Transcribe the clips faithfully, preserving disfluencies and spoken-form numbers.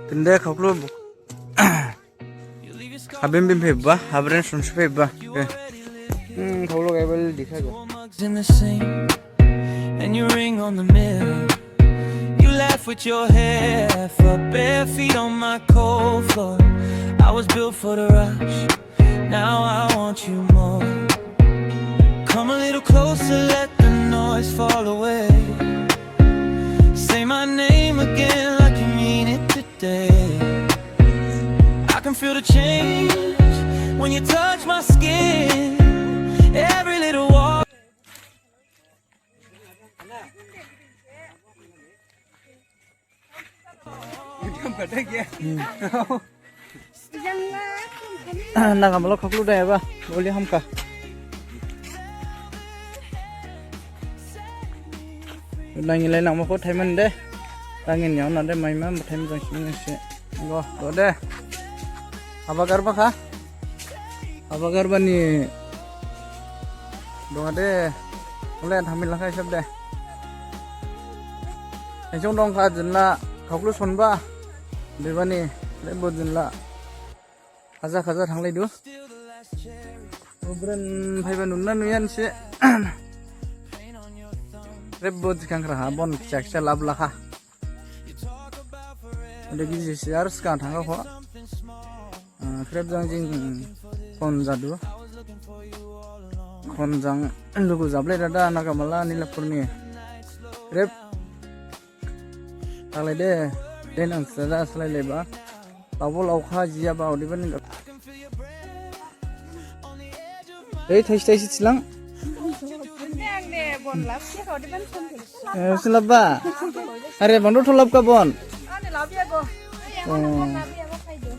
Tinde khaoklu habim bim phaiba, habren sunsi phaiba. Hmm, khaoklu gaibal dikha go. Mugs in the sink, and your ring on the mirror. You laugh with your hair, fell bare feet on my cold floor. I was built for the rush. Now I want you more. Come a little closer, let the noise fall away. Say my name again like you mean it today. I can feel the change when you touch my skin. Every little walk. Naga malo khaklu da eba, boli hamka. Nangilai nangma kho thaiman de. Nangin yaona de maima, thaiman jang sini se. Go, go de. Haba garba kha? Haba garba ni dong de. Ole thangmi lakha isab de. Ejong dong kha jinla khaklu sonba. Bebani, lebo jinla. Haja khaja thanglaidu. Ubren phaiba nunna nuyan se. Rebbo jikang kra ha bon kisa kisa lab lakha. Ode giji se ar skang thangkha kho. Ah, krep jang jing khon jadu. Khon jang lugu jablai dada naga mala Nilapurni. Krep. Thaglai de. Den ang sada salai leba. Labo laokha jiyaba odebani. Ei, thaisi thaisi silang. Ang ne bon lab se kho odebani son. Eh, silaba. Are bon tho lab kha bon. Ani lab ya go. Oh. Lab ya go khai do.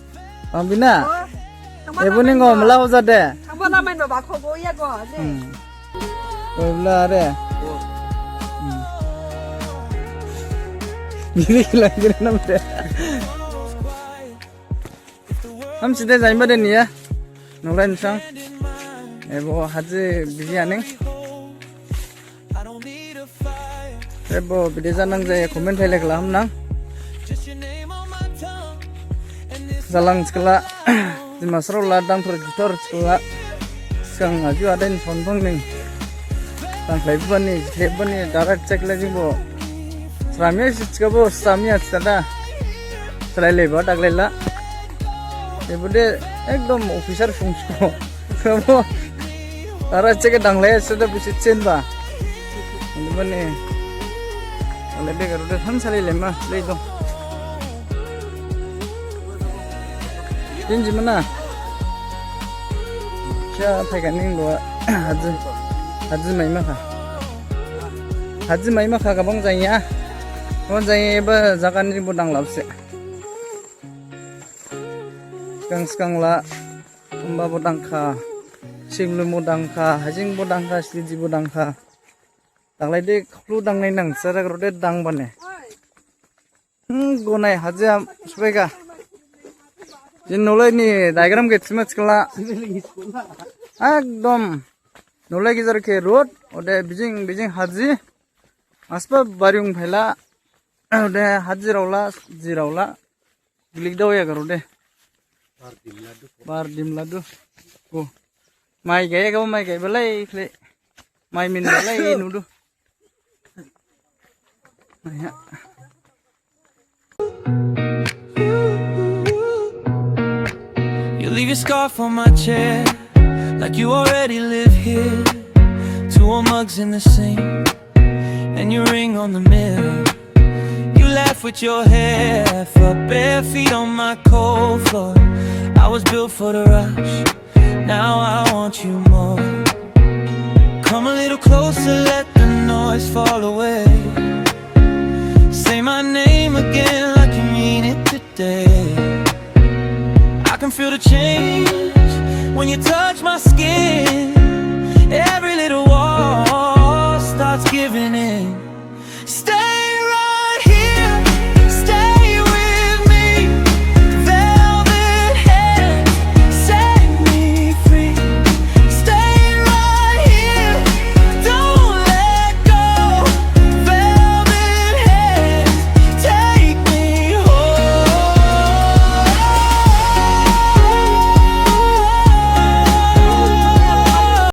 Pambina. Oh. Ebo ni ngo mala hoja de. Ang bona main ba kho go ya go. Hmm. Oi bla re. Hmm. Bili kila kila nam de. Ham side jaima de niya. Nolai nsang. Ebo haji biji aning. Ebo bide janang jaya comment phailai khala hamnang. Jalang skala. Dimasarao la dangthor juthor skala. Skang aju adain sonphang ning. Tangkhlai bani, khlai bani, dara check la jingbo. Sramya si chikabo, sramya chikada. Salai leba, daglai la. Ebo de ekdom officer sung siko. Sabo. Dara check danglai sada bisi chen ba. Ani bani. Alai de garu de than salai lema, lai dong. Din jimana. Cha phaikan ning dua. Haji. Haji maima kha. Haji maima kha gabang jaya. Gabang jaya eba jagan ni bo dang labse. Skang skang la. Tumba bo dangkha. Siblu bo dangkha. Hajing bo dangkha. Siji bo dangkha. Daglai de khlu dangnai nang. Sara gro de dang bane. Hmm, gonai haji am subaika. Jin nolai ni diagram khe thima chikla. Ekdom. Nolai gijar khe road, ode bijing, bijing haji. Asba bariung phaila. Ode haji raola, ji raola. Gilik dao ya garo de. Bar dim ladu. Ko. Mai gaya gabo mai gaya balai khle. Mai min balai nudu. Naya. You leave your scarf on my chair, like you already live here. Two old mugs in the sink, and your ring on the mirror. You laugh with your hair, fell bare feet on my cold floor. I was built for the rush. Now I want you more. Come a little closer, let the noise fall away. Say my name again like you mean it today. I can feel the change when you touch my skin.